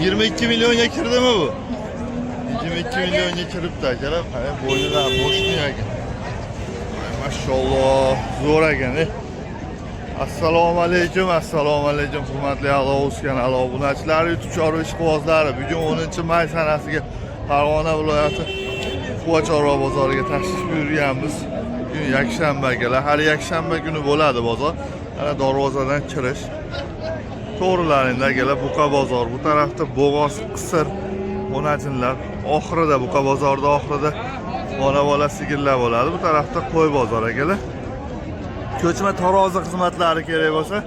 22 millionga kirdimi bu? 22 millionga kiribdi akalar. Qara, bo'ynidan bo'shni ekan. Voy, mashalloh, zo'r ekan. Assalomu alaykum, assalomu alaykum hurmatli Alo kanali obunachilari, YouTube chorva ishqibozlari. Bugun 10-may sanasiga Farg'ona viloyati Quva chorva bozoriga tashrif buyurganmiz. Bugun yakshanba akalar, har yakshanba kuni bo'ladi bozor. Mana darvozadan kirish. To'g'rilaringda akalar Buqa bozor, bu tarafda Bo'g'oz, Qisir, O'nachinlar. Oxirida Buqa bozorida oxirida ona bola sigirlar bo'ladi. Bu tarafda qo'y bozor akalar. Ko'chma tarozi xizmatlari kerak bo'lsa,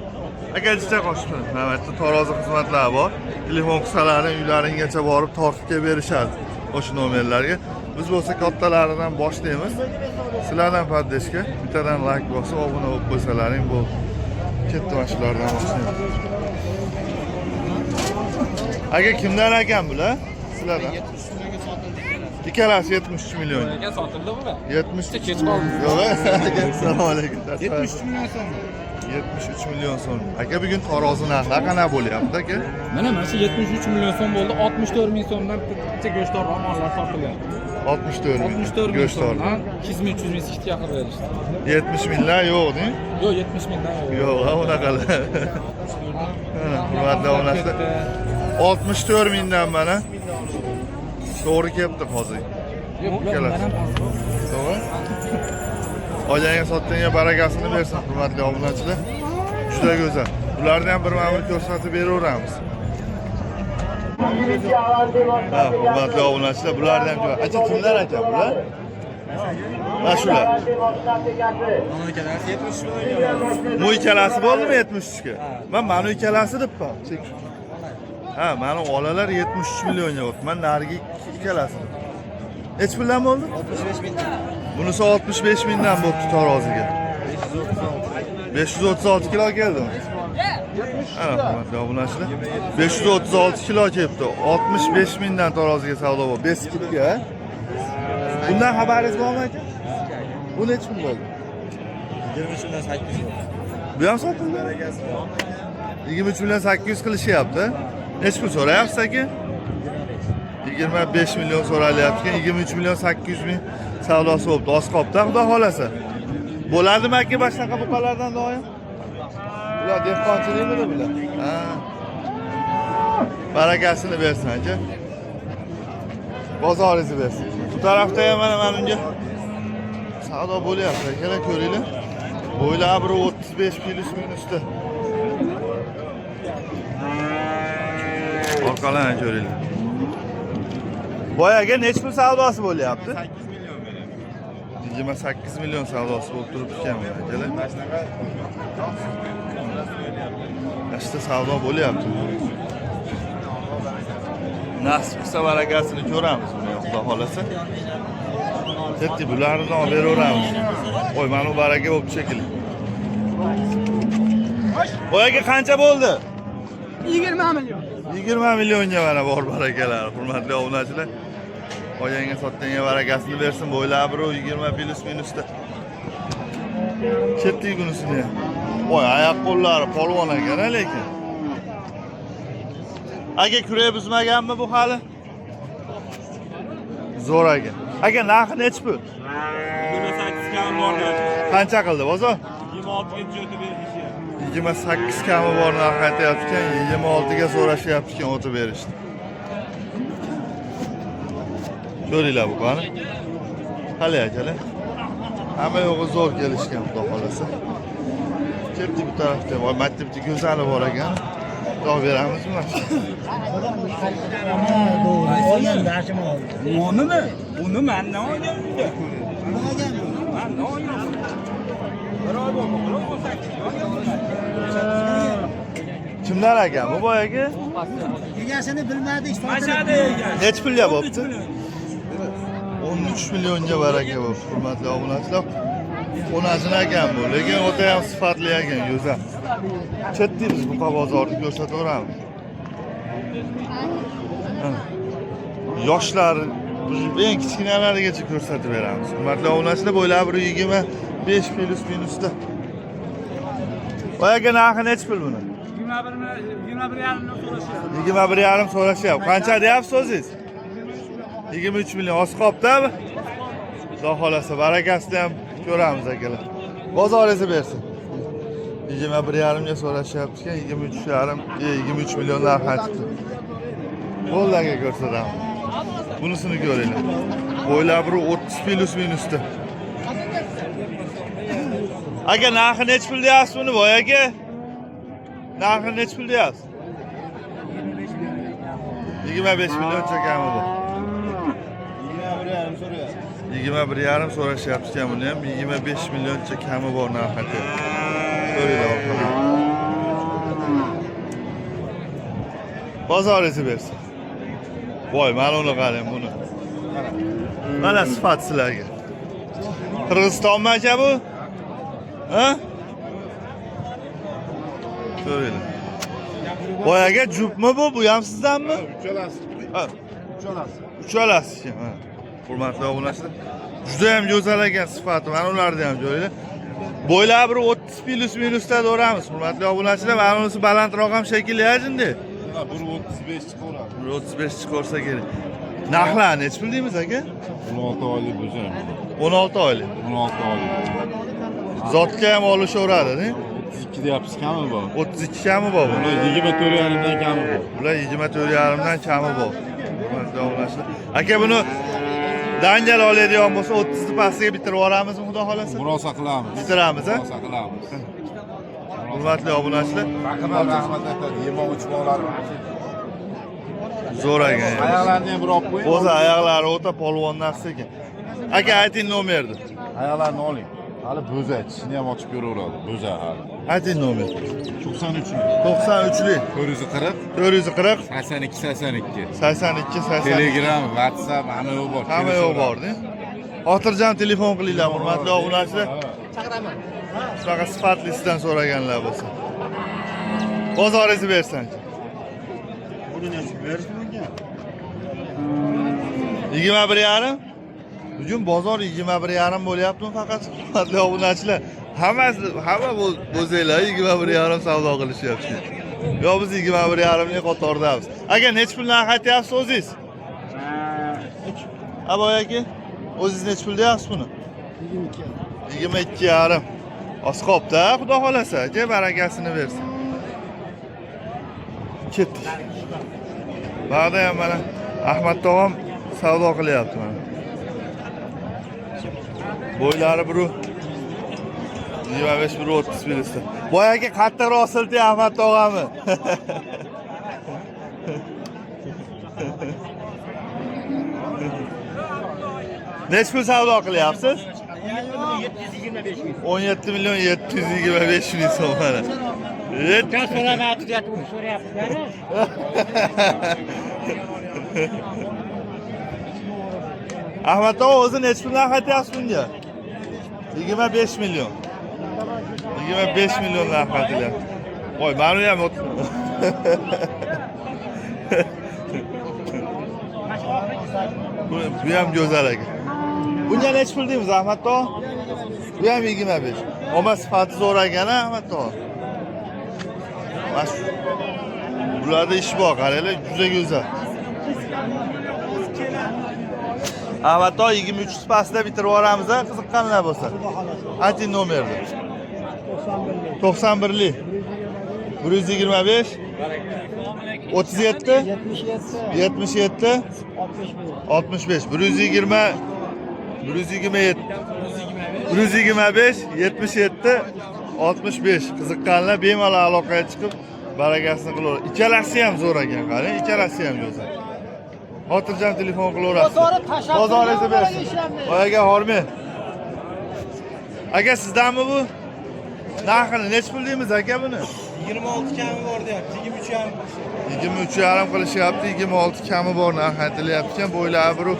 aka jicha qo'shib turing. Mana bu yerda tarozi xizmatlari bor. Telefon qilsalaring uylaringgacha borib tortib kelib berishadi o'sha nomerlarga. Biz bo'lsa kattalaridan boshlaymiz. Sizlardan поддержка, bittadan layk bosib, obuna bo'lib qo'ysalaring bo'ldi. Ketdi, mana shulardan boshlaymiz. Aka, kimdan ekan bular? Sizlardan. Ikkalasi 73 million. Aka, sotildi bular. 70 Kech qoldingiz. Yo'q, aka, assalomu alaykum. 73 million so'm. 73 million so'm. Aka, bugun tarozi narxi qanaqa bo'lyapti, aka? Mana shu 73 million so'm bo'ldi. 64 ming so'mdan bitta go'shtdor ro'mollar sotilyapti. 64 ming. 64 ming Go'shtdor. so'mdan 200 ming, 300 ming скидка qilib berishdi. 70 minglar yo'q, deng? Yo'q, 70 mingdan yo'q. Yo'q, ha, unaqalar. Mana, hurmatli obunachilar. 64 mingdan mana. To'g'ri kelibdi hozir. Yo'q, bular Ikkalasi. bundan ham pastroq. To'g'ri? Olganga sotganga barakasini bersin, hurmatli obunachilar. Juda go'zal. Ularni ham birma-bir ko'rsatib beraveramiz. Ha, hurmatli obunachilar, bularni ham ko'ra. Aka, kimlar ekan bular? Mana shular. Ikkalasi 73 million. Bu ikkalasi bo'ldimi 73 ga? Men mana ikkalasi debman. Ha, mana olalar 73 millionga o'tdi. Men narigi ikkalasi. Nechi puldan bo'ldi? 65 mingdan. Bunisi 65 mingdan bo'libdi taroziga. 536 kilo keldimi? Ana, hurmatli obunachilar. 536 kilo kelibdi. 65 mingdan taroziga savdo bo'ldi. 5 скидка. Bundan xabaringiz bormi, aka? Bu nechi pul bo'ldi? 23 million 800 bo'ldi. Bu ham sotildi. 23 million 800 qilishyapti. Nechi pul so'rayapsiz, aka? 25 million so'ralyapti ekan, 23 million 800 ming savdosi bo'libdi. Oz qolibdi, xudo xolasa. Bo'ladimi, aka, mana shunaqa buqalardan doim? Bular dehqonchilikmidi bular? Ha. Barakasini bersin, aka. Bozoringizni bersin. Bu tarafda ham mana unga savdo bo'lyapti, akalar, ko'ringlar. Bo'ylari bir 35 плюс минус da. Orqalarini ko'ringlar. Boyaga nechi pul savdosi bo'lyapti? 8 million beryapti. 28 million savdosi bo'lib turibdi ekan, akalar. Mana shunaqa. Mana savdo bo'lyapti. Nasib qilsa barakasini ko'ramiz buni, xudo xolasa. Ketdik, bularni olib beraveramiz. Qo'y, mana bu baraka bo'libdi shekilli. Boyaga qancha bo'ldi? 20 million. 20 millionga mana bor barakalar, hurmatli obunachilar. Olganga sotganga barakasini bersin. Bo'ylari bir 20 плюс минус da. Ketdik bunisini ham. Voy, oyoq qo'llari polvon ekan, lekin. Aka, kurak buzmaganmi bu hali? Zo'r aka. Aka, narxi nechi pul? 28 kam bor. Qancha qildi bozor? 26 ga o'tib berishyapti. 28 kami bor narx aytyapti ekan, 26 ga so'rashyapti ekan, o'tib berishdi. Ko'ringlar bu qani. Hali akalar. Hamma yo'g'i zo'r kelishgan, xudo xolasa. Ketdik bu tarafda. Voy, bitta bitta go'zali bor ekan. Xudo beramizmi? Olgan dashim oldi. Unimi? Uni mandan olgan uyda. Mandan olgan. Bir oy bo'ldi, xolos, 18 ga olgan. Kimlar ekan bu boyagi? Egasini bilmadik. Mashhad ekan. Nechi pulga bo'pti? 13 millionga baraka bo'pti, hurmatli obunachilar. Xonasini ekan bu, lekin o'ta ham sifatli ekan, go'zal. Chetdik biz Buqa bozorni ko'rsataveramiz. Mana. Yoshlar eng kichkinalarigacha ko'rsatib beramiz. Hurmatli obunachilar, bo'ylari bir 25 плюс минус da. Boyagi narxi nechi pul buni? 21,5 million so'rashyapti. 21,5 so'rashyapti. Qancha deyapsiz o'zingiz? 23 million. Oz qolibdi-mi? Xudo xolasa barakasini ham ko'ramiz akalar. Bozoringizni bersin. 21,5 ga so'rashyapti ekan, 23,5, 23 million narx aytibdi. Bo'ldi aka, ko'rsataman. Bunisini ko'ringlar. Bo'ylari bir 30 плюс минус da. Aka, narxi nechi pul deyapsiz buni, boy aka? Narxi nechi pul deyapsiz? 25 millioncha kami bor. 21,5 so'rayapti. 21,5 so'rashyapti ekan buni ham, 25 millioncha kami bor narx aytyapti. Ko'ringlar orqadan. Bozoringizni bersin. Voy, mana uni qarang buni. Mana sifat sizlarga. Qirg'izistonmi aka bu? Ha? Ko'ringlar. Voy aka, jupmi bu? Bu ham sizdanmi? Uchalasi. Ha, Uchalasi. uchalasi ekan, ha. Hurmatli obunachilar, juda ham go'zal ekan sifati. Mana ularni ham ko'ringlar. Bo'ylari bir 30 плюс минус da ko'ramiz. Hurmatli obunachilar, mana bunisi balandroq ham shekilli, jinday. 1.35 chiqaveradi. Bir 35 chiqarsa kerak. Narxlar nechi pul deymiz aka? 16 oylik bo'za. 16 oylik. 16 oylik. Zotga ham olishaveradi, ne? 32 deyapsiz, kami bor. 32 kami bor buni. Bular 24,5 dan kami bor. Bular 24,5 dan kami bor. Hurmatli obunachilar. Aka, buni dangal oladigan bo'lsa 30 ni pastiga bitirib yuboramizmi, xudo xolasa? Murosa qilamiz. Bitiramiz, a? Murosa qilamiz. Hurmatli obunachilar, Rahmat, rahmat aytadi. Yemoq ichmoqlari. Zo'r ekan. Oyoqlarini ham bir olib qo'ying. O'zi oyoqlari o'ta polvon narsa ekan. Aka, ayting nomerni. Oyoqlarini oling. Hali bo'za, tishini ham ochib ko'raveradi. Bo'za hali. Ayting nomer. 93. 93lik 440 440 82 82. 82 82. Telegram, WhatsApp hamma yo'q bor. Hamma yo'q bor, de. Xotirjam telefon qilinglar, hurmatli obunachilar. Shunaqa sifatlisidan so'raganlar bo'lsa. Bozoringizni bersin. Buni necha berish mumkin? 21,5. Bugun bozor 21,5 bo'lyaptimi faqat, hurmatli obunachilar? Hammasi, hamma bo'zaklar 21,5 savdo qilishyapti. Yo biz 21,5lik qatordamiz. Aka, nechi pul narx aytyapsiz o'zingiz? Ha, boy aka, o'zingiz nechi pul deyapsiz buni? 22,5. Oz qolibdi, xudo xolasa, aka, barakasini bersin. Ketdik. Bag'da ham mana Ahmad tog'am savdo qilyapti mana. Bo'ylari bir 25, bir 30 плюс da. Boy aka, qattiqroq silting Ahmad tog'amni. Nechi pul savdo qilyapsiz? 17 million 725 ming so'm mana. So'ramayapti, deyapti, so'rayapti. Ahmad tog'a, o'zi nechi pul narx aytyapsiz bunga? 25 million. 25 million narx aytilyapti. Voy, mana ham bu ham go'zal ekan. Bunga nechi pul deymiz, Ahmad tog'a? Bu ham 25. Omma sifati zo'r ekan, Ahmad tog'a. Mana shu bularda ish bor, qaranglar, juda go'zal. Ahmad tog'a, 23 pastda bitirib yuboramiz, qiziqqanlar bo'lsa. Ayting nomerni. 91lik 125 37 77 65 120 127 125 77 65. Qiziqqanlar bemalol aloqaga chiqib barakasini qilaveradi. Ikkalasi ham zo'r ekan, qarang, ikkalasi ham go'zal. Xotirjam telefon qilaverasiz. Bozoringizni bersin. Voy aka, hormang. Aka, sizdanmi bu? Narxini nechi pul deymiz aka buni? 26 kami bor deyapti, 23,5. 23,5 qilishyapti, 26 kami bor narx aytilyapti ekan. Bo'ylari bir 30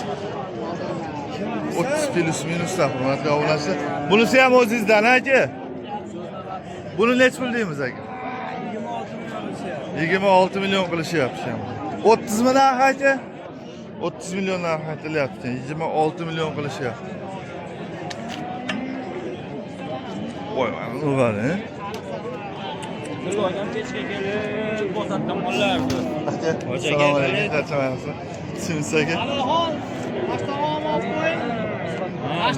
плюс минус da, hurmatli obunachilar. Bunisi ham o'zingizdan aka. Buni nechi pul deymiz aka? 26 million qilishyapti. 30 mi narx aka? 30 million narx aytilyapti ekan. 26 million qilishyapti. Voy, mana bu qara. Abdulla kechga kelib bosatdan olardi. Aka, assalomu alaykum, charchamayapsizmi? Simsiz aka.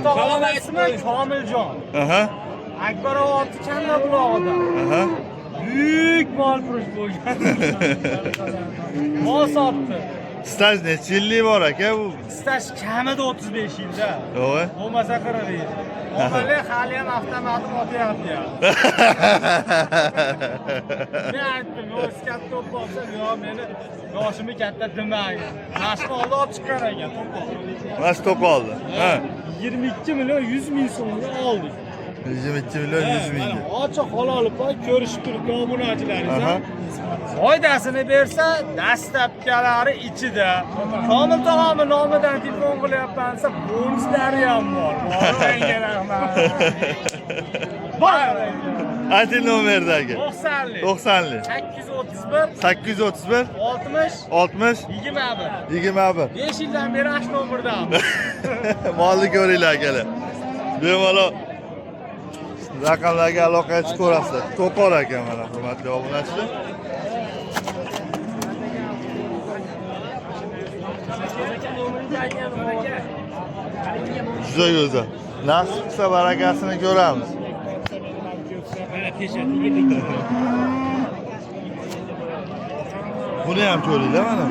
Salom aytma, Komiljon. Aha, Akbarobod Chanda bulog'ida. aha. Buyuk molfurush bo'lgan. Mol sotdi. Staj necha yillik bor aka bu? Staj kamida 35 yilda. Yo'q. Bo'lmasa 40 yil. Omali hali ham avtomatim otyapti ya. Men aytdim, yo'q, siz katta bo'lib qolsa, yo'q, meni yoshimni katta demang. Mashina oldi olib chiqqan ekan, to'pol. Mana shu to'qoldi. Ha. 22 million 100 ming so'mga oldik. 22 million 100 mingga. Ochiq halol pay ko'rishib turibdi obunachilaringiz. Aha. Foydasini bersa, dastlabkalari ichida. Komil tog'amni nomidan telefon qilyapman desa, bonuslari ham bor. Boringga rahmat. Bor. Ayting nomerni aka. 90lik. 90lik. 831 831 60 60 21. 21. 5 yildan beri ash nomerdamiz. Molni ko'ringlar akalar. Bemalol raqamlarga aloqaga chiqib ko'rasizlar. To'qol aka mana hurmatli obunachilar. Juda go'zal. Nasib qilsa barakasini ko'ramiz. Buni ham ko'ringlar mana.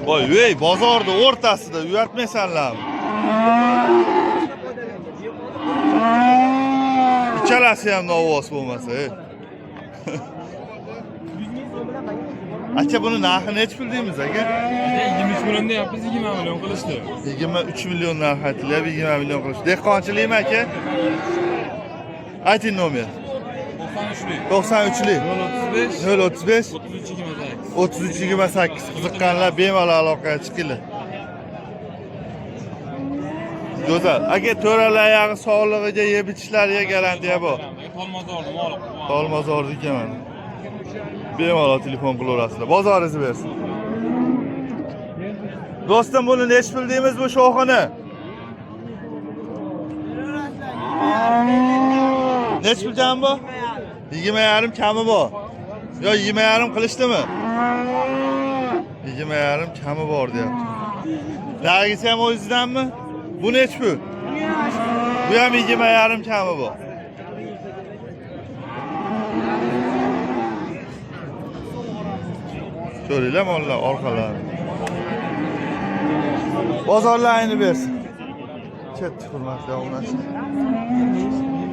Voy, ey, bozorni o'rtasida uyatmaysanlarmi? Ikkalasi ham novvos bo'lmasa, ey. Aka, buni narxi nechi pul deymiz aka? 23 million deyapmiz, 20 million qilishdi. 23 million narx aytilyapti, 20 million qilish. Dehqonchilikmi aka? Ayting nomer. 93lik. 93lik 035 035 33 28. 33 28. Qiziqqanlar bemalol aloqaga chiqinglar. Go'zal. Aka, to'ralar oyog'i sog'lig'iga, yeb ichishlariga garantiya bor. Tolmozorni moli. Tolmozorniki mana. Bemalol telefon qilaverasizlar. Bozoringizni bersin. Do'stim, buni nechi pul deymiz bu shoxini? Nechi pul kami bu? 20,5 kami bor. Yo 20,5 qilishdimi? 20,5 kami bor deyapti. Nargisi ham o'zingizdanmi? Bu nechi pul? Bu ham 20,5 kami bor. Ko'ringlar mollar orqalarini. Bozorlar ayni bersin. Ketdi hurmatli obunachilar.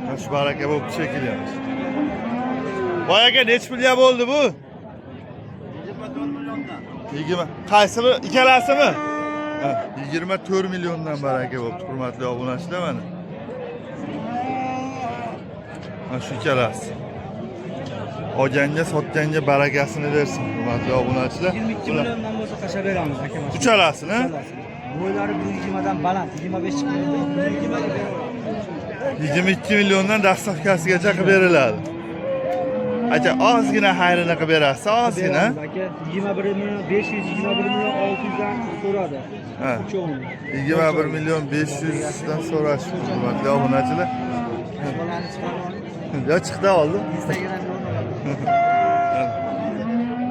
Mana shu baraka bo'lib shekilli. Boy aka, nechi pulga bo'ldi bu? 24 milliondan. 20. Qaysi bir? Ikkalasimi? Ha, 24 milliondan baraka bo'libdi hurmatli obunachilar mana. Mana shu ikkalasi. Olganga, sotganga barakasini bersin hurmatli obunachilar. 22 Bular milliondan bo'lsa tashlab beramiz aka. Mana shu. uchalasini. Uchalasini. Bo'ylari 120 dan baland, 25 chiqmaydi. 120 ga beraveramiz. 22 milliondan dastavkasigacha qilib beriladi. Aka, ozgina xayrini qilib berasiz, ozgina. Beramiz aka. 21 million 500, 21 million 600 dan so'radi. Ha. Uchovini. 21 million 500 dan so'rashibdi hurmatli obunachilar. Bolani chiqarib oling. Yo chiqdi oldi. Instagramga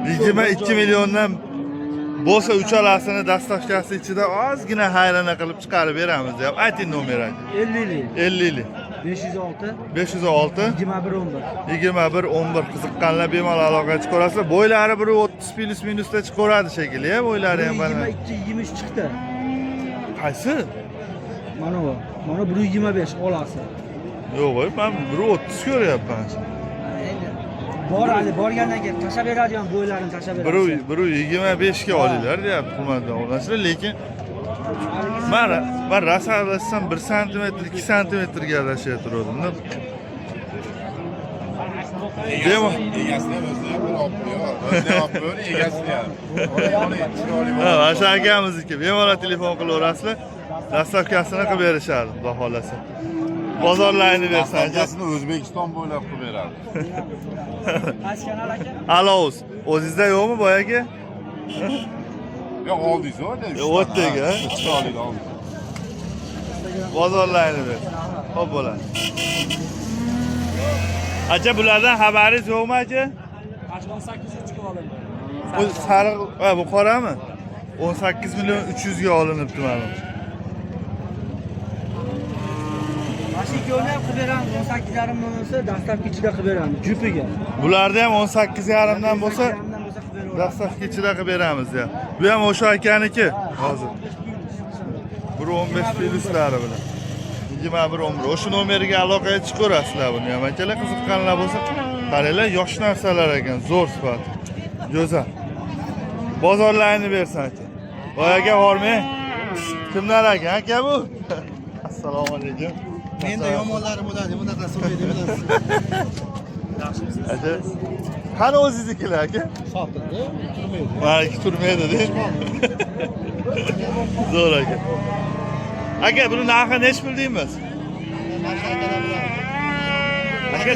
22 milliondan bo'lsa uchalasini dastavkasi ichida ozgina xayrini qilib chiqarib beramiz deyapti. Ayting nomer aka. 50 lik. 50 lik. 506 506 21 11. 21 11. Qiziqqanlar bemalol aloqaga chiqaverasizlar. Bo'ylari 1.30 plyus minusda chiqaveradi shekilli, ya, bo'ylari ham mana. 22 23 chiqdi. Qaysi? Mana bu. Mana 125 olasi. Yo'q, men 1.30 ko'ryapman. Endi bor hali borgandan keyin tashlab beradigan bo'ylarini tashlab beradi. 1.25 ga olinglar deyapti hurmatli obunachilar, lekin man rosa adashsam 1 santimetr, 2 santimetrga adashayotgandim. Demo. Egasini ham o'zini ham bir olib qo'y. O'zini ham olib qo'y, egasini ham. Oling, oling, chiroyli Ha, mana shu akamizniki. Bemalol telefon qilaverasizlar. Dastavkasini qilib berishadi, xudo xohlasa. Bozorlarini bersin aka. Dastavkasini O'zbekiston bo'ylab qilib beradi. Qaysi kanal aka? Alovuz. O'zingizda yo'qmi boy aka? Yo'q, oldingiz o'tdek. O'tdik, ha? Chiroyli oldingiz. Bozorlarni ber. Xo'p bo'ladi. Aka, bulardan xabaringiz yo'qmi aka? 18,3 ga olindi. Bu sariq, ha, bu qorami? 18 million 300 ga olinibdi mana. Mana shu ikkovini ham qilib beramiz. 18,5 million bo'lsa, dastlabki ichida qilib beramiz. Jupiga. Bularda ham 18,5 dan bo'lsa, 18,5 dan bo'lsa qilib beraveramiz. dastlabki ichida qilib beramiz ya. Bu ham o'sha akaniki hozir. 1.15 pluslari bilan. 21 11. O'sha nomeriga aloqaga chiqaverasizlar buni ham. Akalar, qiziqqanlar bo'lsa, qaranglar, yosh narsalar ekan, zo'r sifat. Go'zal. Bozorlarni bersin aka. Voy aka, hormang. Kimlar aka aka bu? Assalomu alaykum. Menda yomonlari bo'ladi, bunaqa so'raydi, bilasiz. Aka, qani o'zingiznikilar aka? Sotildi, turmaydi. Mana iki turmaydi değil mi? Zo'r aka. Aka, buni narxi nechi pul deymiz? Aka,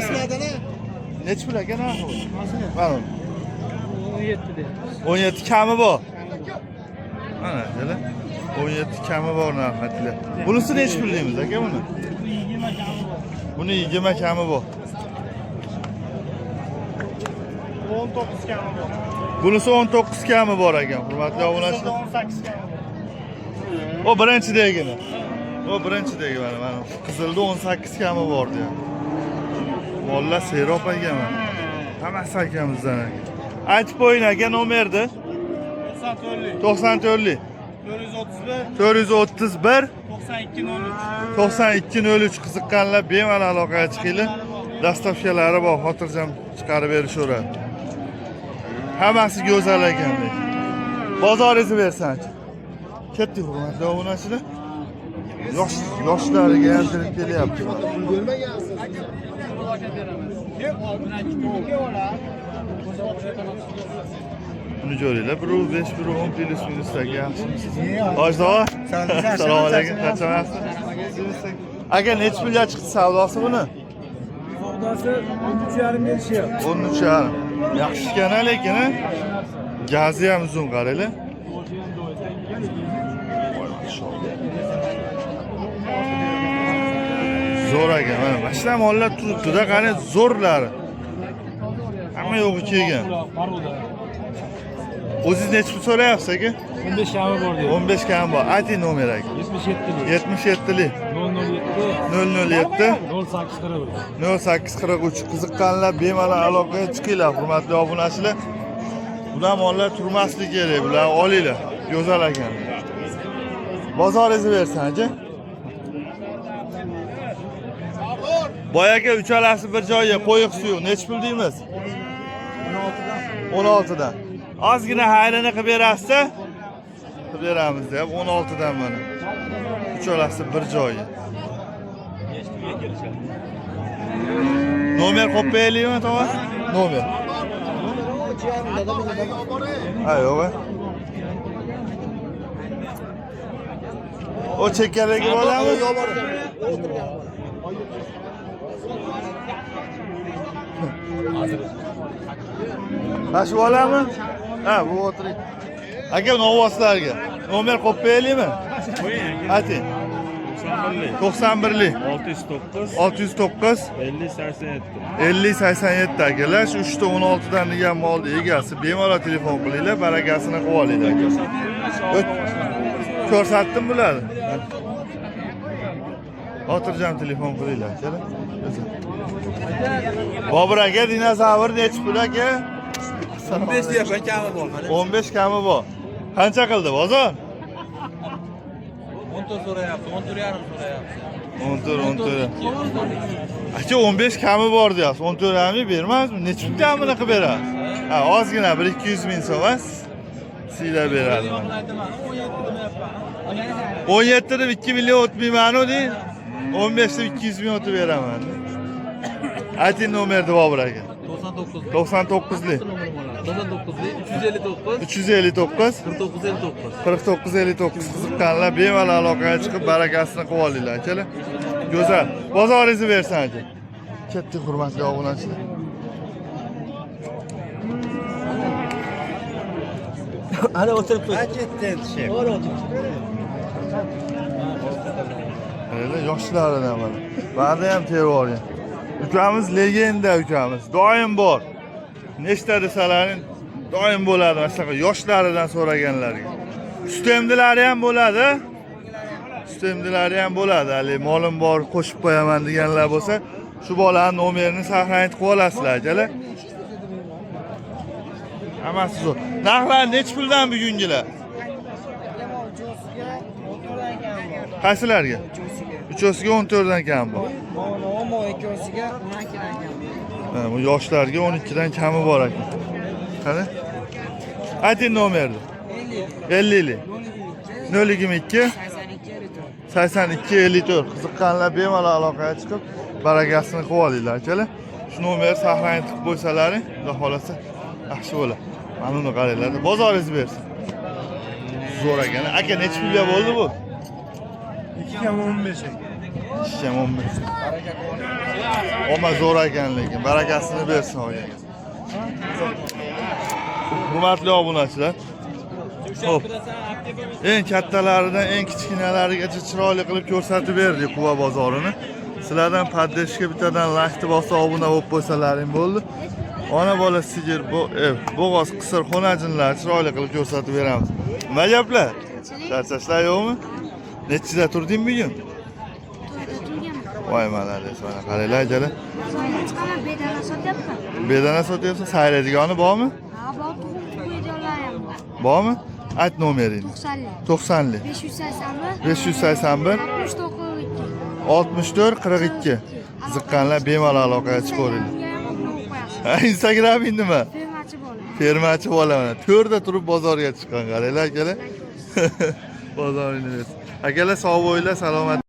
nechi pul aka narxi bu? Mana uni. 17 deyapti. 17 kami bor. Mana akalar. 17 kami bor narxi aytilyapti. Bunisi nechi pul deymiz aka buni? Buni 20 kami bor. 19 kami bor. Bunisi 19 kami bor ekan, hurmatli obunachilar. 18 kami bor. O birinchidagini. O birinchidagi mana mana qizilda 18 kami bor deyapti. Mollar serob ekan mana. Hammasi akamizdan aka. Aytib qo'ying aka nomerni. 94 94 431 431 92 03. 92 03. Qiziqqanlar bemalol aloqaga chiqinglar. Dostavkalari bor, xotirjam chiqarib berishaveradi. Hammasi go'zal ekan lekin. Bozoringizni bersin aka. Ketdik, hurmatli obunachilar. Yosh yoshlariga ham kirib kelyapti. Pul bermagansiz. Buni ko'ringlar, 1.5, 1.10 plyus minusdagi yaxshimisiz? Ojdo. Assalomu alaykum, charchamayapsiz? Aka, nechi pulga chiqdi savdosi buni? Savdosi 13,5 berishyapti. 13,5. Yaxshi ekan lekin, a? Gazi ham uzun, qaranglar. Voy, mashalloh. Zo'r ekan, mana mana shunaqa mollar turibdi-da, qarang, zo'rlari. Hamma yo'g'i kelgan. Paroda. O'zingiz nechi pul so'rayapsiz aka? 15 kami bor deyapti. 15 kam bor. Ayting nomer aka. 77 77 lik 007 007 08 41. 0843. Qiziqqanlar bemalol aloqaga chiqinglar, hurmatli obunachilar. Bular mollar turmasligi kerak, bular olinglar. Go'zal ekan. Bozoringizni bersin aka. Boy aka, uchalasi bir joyga qo'yiq suyuq nechi pul deymiz? 16 dan. Ozgina xayrini qilib berasizda? Qilib beramiz deyap 16 dan mana. Uchalasi bir joyga. Nomer qo'yib beraylikmi, tog'a? Nomer. Ha, yo'q. A? O chekkadagi bolami? Ha, shu bolami? Ha, bu o'tiring. Aka, novvoslarga nomer qo'yib beraylikmi? Ayting. 91lik 609 609 50 87. 50 87. Akalar, shu 3 ta 16 dan degan molni egasi bemalol telefon qilinglar, barakasini qilib olinglar aka. Ko'rsatdim bularni. Xotirjam telefon qilinglar akalar. Bobur aka, dinozavr nechi pul aka? 15 deyapman, kami bor. 15 kami bor. Qancha qildi bozor? 14 so'rayapti, 14,5 so'rayapti. 14, 14. Aka, 15 kami bor deyapsiz. 14 ming bermasmi? Nechi pul kamini qilib beradi? Ha, ozgina 1-200 ming so'm emas. Siylab beradi. Aytaman, 17 demayapman. 17 deb 2 million o'tmayman-u deng. 15 deb 200 ming o'tib beraman. Ayting nomerni, Bobur aka. 99 99lik 99 359 359 49 59. 49 59. Qiziqqanlar bemalol aloqaga chiqib barakasini qilib olinglar akalar. Go'zal. Bozoringizni bersin aka. Ketdik, hurmatli obunachilar. Ana o'tirib tur. Ketdi endi. To'g'ri o'tirib. Qaranglar, yoshlaridan mana. Ba'zi ham terib olgan. Ukamiz legenda ukamiz. Doim bor. Nechta desalaring doim bo'ladi mana shunaqa yoshlaridan so'raganlarga. Sutemdilari ham bo'ladi. Sutemdilari ham bo'ladi. Hali molim bor, qo'shib qo'yaman deganlar bo'lsa, shu bolani nomerini saqlanib qilib olasizlar, akalar. Hammasi zo'r. Narxlar nechi puldan bugungilar? Qaysilarga? Uchosiga 14 dan kam bor. Ikkovsiga 12dan kam. Ha, bu yoshlarga 12 dan kami bor ekan. Qani? Ayting nomerni. 50 lik. 022 82 54. Qiziqqanlar bemalol aloqaga chiqib, barakasini qilib olinglar, akalar. Shu nomerni saqlanib qilib qo'ysalaring, xudo xolasa yaxshi bo'ladi. Mana uni qaranglar. Bozoringiz bersin. Zo'r ekan. Aka, nechi pulga bo'ldi bu? 2 kam 15 aka. 2 kam 15. Omma zo'r ekan lekin barakasini bersin olganga. Hurmatli obunachilar. Xo'p. Eng kattalaridan eng kichkinalarigacha chiroyli qilib ko'rsatib berdik Quva bozorini. Sizlardan поддержка bittadan laykni bosib obuna bo'lib qo'ysalaring bo'ldi. Ona bola sigir, bu bo'g'oz, qisir, xonajinlar chiroyli qilib ko'rsatib beramiz. Nima gaplar? Charchashlar yo'qmi? Nechida turding bugun? To'yda turganman. Voy malades, mana qaranglar akalar. Chiqaman, bedana sotyapman. Bedana sotyapsan, sayraydigani bormi? Ha, bor, tuxum qo'yadiganlar ham bor. Bormi? Ayt nomeringni. 90lik. 90lik. 581 581 69 64 42. Qiziqqanlar bemalol aloqaga chiqaveringlar. Instagramga ham obuna bo'lib qo'yasiz. Ha, Instagraming nima? Fermachi bola. Fermachi bola mana. To'rda turib bozorga chiqqan qaranglar akalar. Bozoringni bersin. Akalar sog' bo'linglar, salomat.